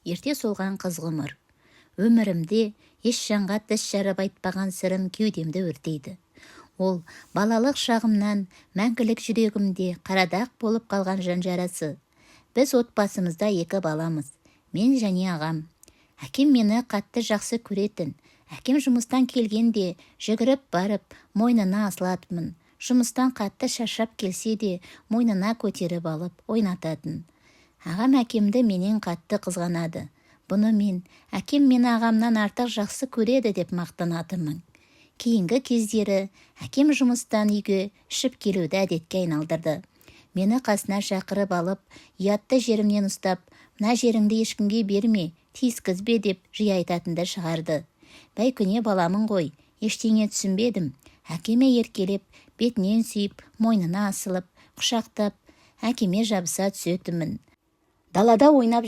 Ерте солған қыз ғұмыр. Өмірімде еш жанға тіс жарып айтпаған сырым кеудемді өртейді. Ол балалық шағымнан мәңгілік жүрегімде қара дақ болып қалған жан жарасы. Біз отбасымызда екі баламыз, мен және ағам. Әкем мені қатты жақсы көретін. Әкем жұмыстан келгенде жүгіріп барып мойнына асылатынмын. Жұмыстан қатты шаршап келсе де, мойнына көтеріп алып ойнататын. Ағам әкемді менен қатты қызғанады. Бұны мен әкем мені ағамнан артық жақсы көреді деп мақтанатынмын. Кейінгі кездері әкем жұмыстан үйге ішіп келуді әдетке айналдырды. Мені қасына шақырып алып, ұятты жерімнен ұстап, «Мына жеріңді ешкімге берме, тиіскізбе», – деп жиі айтатынды шығарды. Бәйкүне баламын ғой, ештеңе түсінбедім. Әкеме еркелеп, бетінен сүйіп, мойнына асылып, құшақтап, әкеме жабыса түсетінмін. Далада ойнап.